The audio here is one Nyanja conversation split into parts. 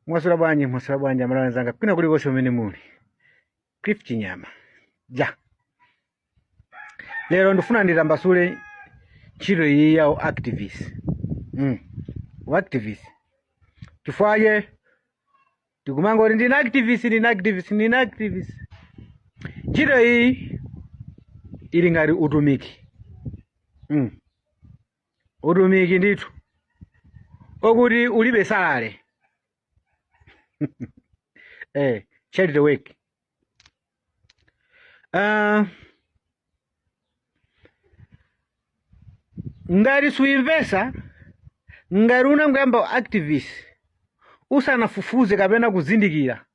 Mwaswera bwanji, mwaswera bwanji amalawi anzanga kwina kulikonse kumene muli. Cliff Chinyama. Ja. Lero ndifuna nditambasule ntchito iyi ya activist. Activist. Chifukwa tikumangoti ndine activist, ndine activist, ndine activist. Ntchito iyi ili ngati utumiki. Utumiki ndithu okuti ulibe salary, charity work. Ngati suimvesa, ngati unangoyamba activist usanafufuze kapena kuzindikira,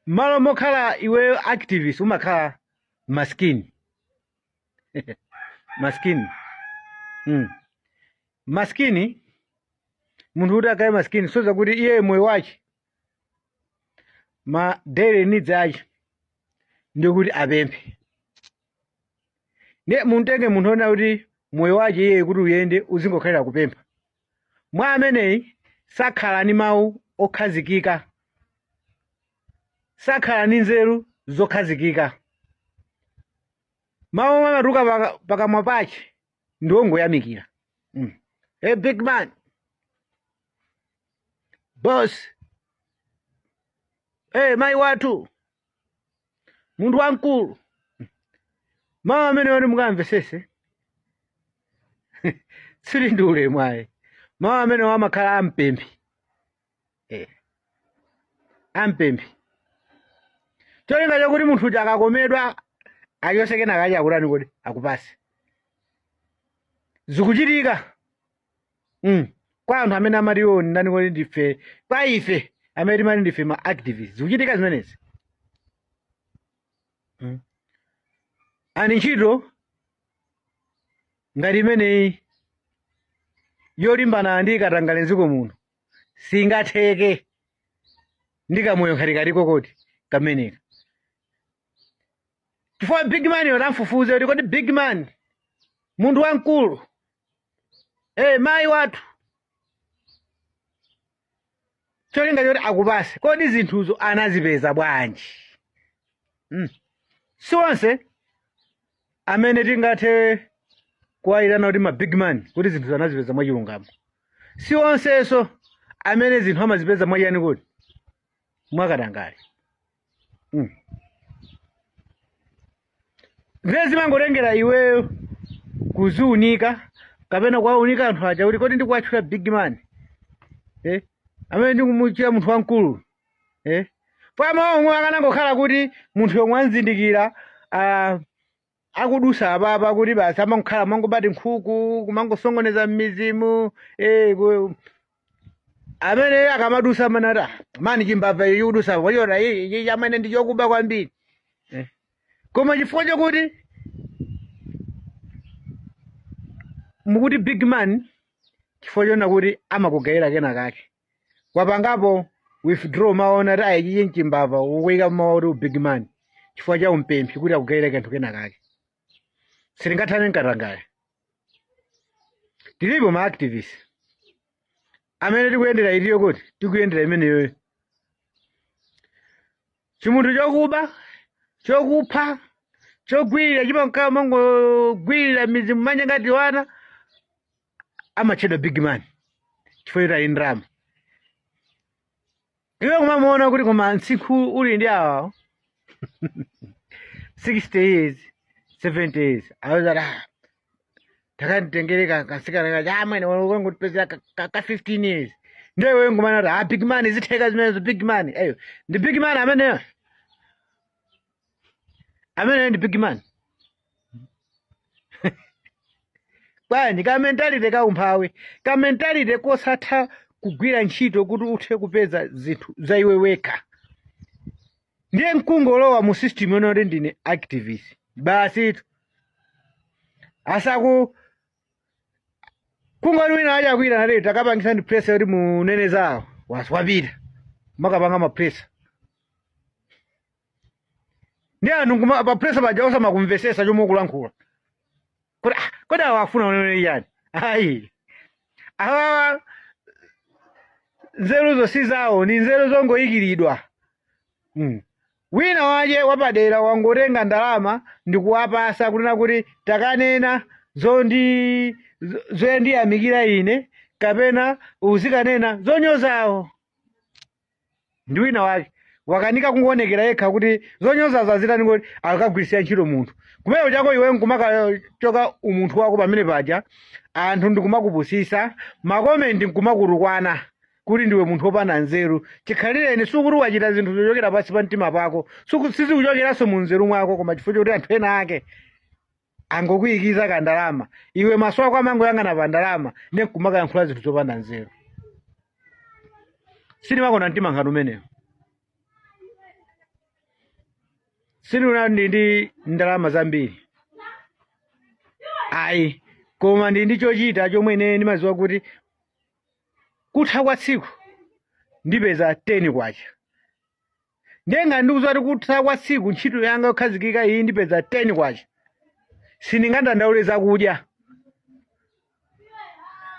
malo mokhala iweyo activist umakhala maskini. Maskini. Maskini, munthu kuti akhale maskini soza kuti iye moyo wache, ma daily needs ache ndikuti apemphe. Ndiye muntenge munthu ona kuti moyo wache iye kuti uyende uzingokhalira kupempha, mwa ameneyi sakhala ni mawu okhazikika, sakhala ni nzeru zokhazikika. Mawu omwe amatuluka pakamwa pache ndi ongoyamikira. Hey, big man, boss, hey, mayi wathu, munthu wamkulu. Mawu amene wani mukamvesese sili ndi ulemu ayi. Mawu amene amakhala ampemphi, ampemphi, cholinga chakuti munthu uja akakomedwa achose kenaka achi akutani kodi akupase. Zikuchitika kwa anthu amene amati iwo ndani kodi ndife, kwa ife amene timati ndife ma activists, zikuchitika zimenezi. Ani ntchito ngati imeneyi yolimbana ndi katangale mdziko muno singatheke ndi kamoyo ngati kaliko koti kameneka, chifukwa big man yotamfufuze kuti kodi big man, munthu wamkulu, mayi wathu, cholinga choti akupase, kodi zinthuzo anazipeza bwanji? Si onse amene tingathe kuwayitana kuti ma big man kuti zinthuzo anazipeza mwachilungamo. Si onsenso amene zinthu amazipeza mwachiyani kuti mwakatangale. Zimene zimangotengera iweyo kuziunika kapena kuwaunika anthu aja kuti kodi ndikuwatchula big man, amene ndikumutchula munthu wamkulu, pama omwe akanangokhala kuti munthu yomwe anzindikira, akudusa apapa kuti basi amangokhala mangobati nkhuku kumangosongoneza m'mizimu, amene akamadusa amanati, "Ah, mani, chimbava ichi kudusa wachota ichi amene ndi chokuba kwambiri." Koma chifukwa chokuti mukuti big man chifukwa chona kuti amakugayira kena kake, wapangapo withdraw, maona kuti ayi, chichi nchimbava, ukuyika mawa kuti big man chifukwa cha umpemphi kuti akugayira kanthu kena kake. Sitingathane nkatangale. Tilipo ma activists amene tikuyendera itiyo kuti tikuyendera imeneyoyo, chimunthu chokuba, chokupha, chogwirira, chimakhala mangogwirira mizimu manja ngati wana, amatchedwa big man chifukwa choti ali ndalama. Iwe kumamuona kuti koma msinkhu uli ndi awawo 60 years, 70 years, awuzati, "Ah, takanditengere kasikana kaja amwene wangotipezera ka 15 years." Ndiye iwe ngumana kuti, "Ah, big man, zitheka zimenezo, big man." Eyo ndi big man ameneyo, ameneyo ndi big man bwanji? Ka mentality ka umphawi, ka mentality kosatha kugwira ntchito kuti uthe kupeza zinthu za iwe wekha. Ndiye mkungolowa mu system yona kuti ndine activist basi tu, asaku kungoti wina aja akuita nati takapangisa ndi press kuti munene zawo, wapita makapanga ma press ndi anthu pa press paja osamakumvesesa chomwe ukulankhula kuti, "Ah, kodi awa afuna unene chani?" Ayi, awawa Nzeruzo si zawo, ni nzeru zongoyikiridwa. Wina wache wapadera wangotenga ndalama ndikuwapasa kunena kuti takanena zoyandiyamikira ine kapena uzikanena zonyozawo. Ndi wina wake wakanika kungoonekera yekha kuti zonyozazo azitani, kuti akagwirisira ntchito munthu kumene chako iwe nkumakachoka umunthu wako pamene paja, anthu ndikumakupusisa, ma comment nkumakutukwana kuti ndiwe munthu wopanda nzeru. Chikhalireni sikuti wachita zinthu zochokera pansi pa mtima pako, sizikuchokeranso mu nzeru mwako, koma chifukwa chokuti anthu ena ake angokuyikiza kandalama, iwe maso ako amangoyang'ana pa ndalama ndi nkumakayankhula zinthu zopanda nzeru. Sindimakonda mtima ngati umenewo. Sinduna ndi ndi ndalama zambiri ayi, koma ndi ndi chochita chomwe ine ndimadziwa kuti kutha kwa tsiku ndipeza 10 kwacha. Ndiye ngati ndikudziwa kuti kutha kwa tsiku ntchito yanga yokhazikika iyi ndipeza 10 kwacha, sindingadandaule zakudya,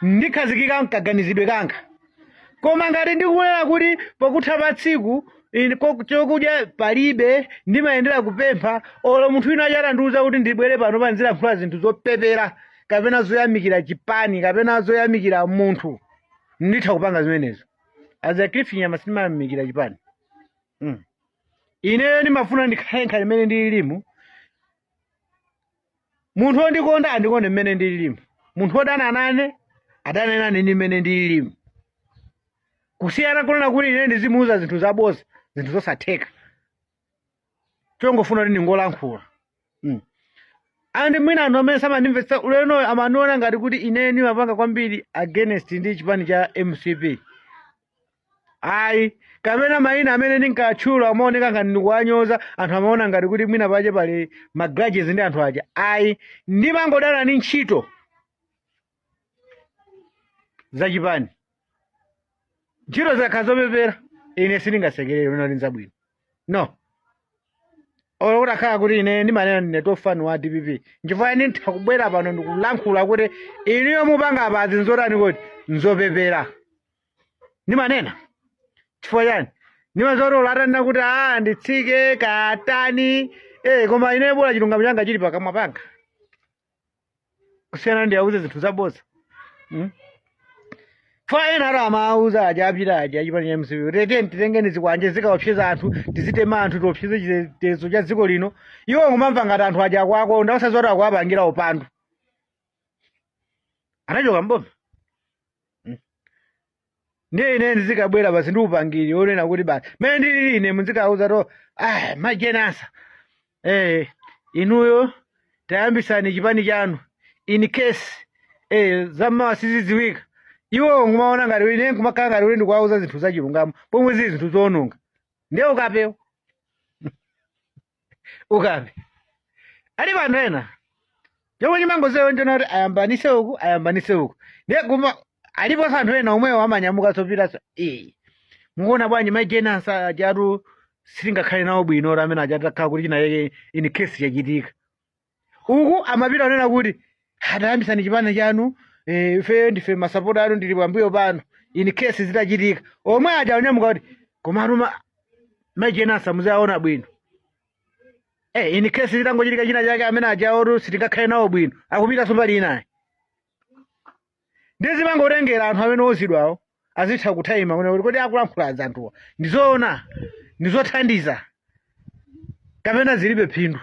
ndikhazikika mkaganizidwe kanga. Koma ngati ndikunena kuti pokutha pa tsiku chokudya palibe, ndimayendera kupempha, olo munthu wina atandiuza kuti ndibwere pano panzilankhula zinthu zopepera kapena zoyamikira chipani kapena zoyamikira munthu, nditha kupanga zimenezo. As a Cliff Chinyama sindimayamikira chipani. Ineyo ndimafuna ndikhale nkhale mmene ndililimu. Munthu wondikonda andikonde mmene ndililimu, munthu wodana nane adane nane ndi mmene ndililimu, kusiyana kunena kuti ine ndizimuuza zinthu zaboza, zinthu zosatheka, chongofuna kuti ndingolankhula. And mwina anthu amene samandimvetsa ulenoyo amandiona ngati kuti ine ndimapanga kwambiri against ndi chipani cha MCP. Ayi, kapena mayina amene ndinkatchula amaoneka ngati ndikuwanyoza, anthu amaona ngati kuti mwina pache pali ma grudges ndi anthu aja. Ayi, ndimangodana ndi ntchito zachipani. Ntchito zikakhala zopepera, ine sindingasekerere unena kuti nzabwino, no. Olo kuti akhala kuti ine ndimanena ndine top fan wa DPP, nchifukwa nditha kubwera pano ndikulankhula kuti inuyo mupanga apazi nzotani, kuti nzopepera. Ndimanena chifukwa chani? Ndimazoti atanena kuti a nditsike katani, koma ine bola chilungamo changa chili pakamwa panga, kusiyana ndiyauze zinthu zaboza. Fa ena aro amauza aja apita aja achipani cha MCP, tete titengeni zikwanje zikaopseza anthu, tizitema anthu, tiopseze chitetezo cha dziko lino. Iwo ngumamva ngati anthu aja akwakonda, osadziwa kuti akuwapangira upandu. Anachoka mboma. Ndiye ine ndizikabwera basi ndi upangiri onena kuti basi mene ndilili ine muzikauza to, ah, majenasa, inuyo tayambisani chipani chanu in case zammawa sizidziwika. Iwo ngumaona ngati ine nkumakhala ngati kuti ndikuwauza zinthu zachilungamo pomwe zili zinthu zoononga. Ndiye ukapewo ukape ali pano ena chomwe chimangozewo njona kuti ayambanise uku, ayambanise uku. Ndiye kuma aliponso anthu ena omwewo amanyamuka sopitaso, mukuona bwanji mai Jenasa ajatu sitingakhale nawo bwino ora amene achatakhala kuti china yake in case chachitika uku, amapita onena kuti atayambisani chipani chanu, ife ndife masapota anu, ndili pambuyo panu in case zitachitika. Omwe aja onyamuka kuti komatu mai Jenasa muziaona bwino, in case zitangochitika china chake amene aja otu sitingakhale nawo bwino, akupitanso mbali inayi. Ndiye zimangotengera anthu amene ozidwawo azitha kutayima kuna kuti kodi akulankhula anthuwa ndizoona, ndizothandiza kapena zilibe phindu.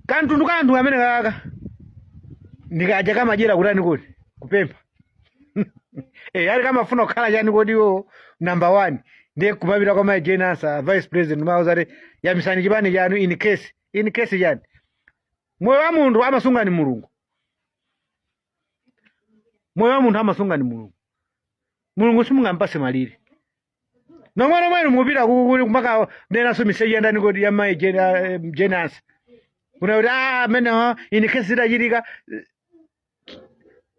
Kamtundu ka anthu amene kaka ndikaja kamadyera kutani kuti kupempha, ali kamafuna kukhala chani kodi iwo number one. Ndiye kumapita kwa mai Jenasa, vice president, mauza kuti yambisani chipani chanu in case. In case chani? Moyo wa munthu amasunga ni Mulungu. Moyo wa munthu amasunga ni Mulungu. Mulungu simungampase malire. Nomwe nomwe mupita kukuli kumaka nenaso miseji yandani kodi ya mai Jenasa kuna kuti ah amene in case zitachitika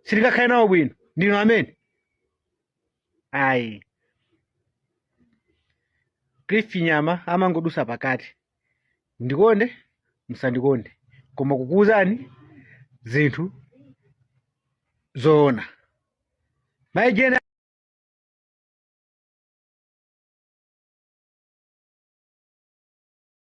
sitingakhale nawo bwino, ndino amene ayi. Cliff Chinyama amangodusa pakati, ndikonde musandikonde, koma kukuwuzani zinthu zoona. Mai Jena.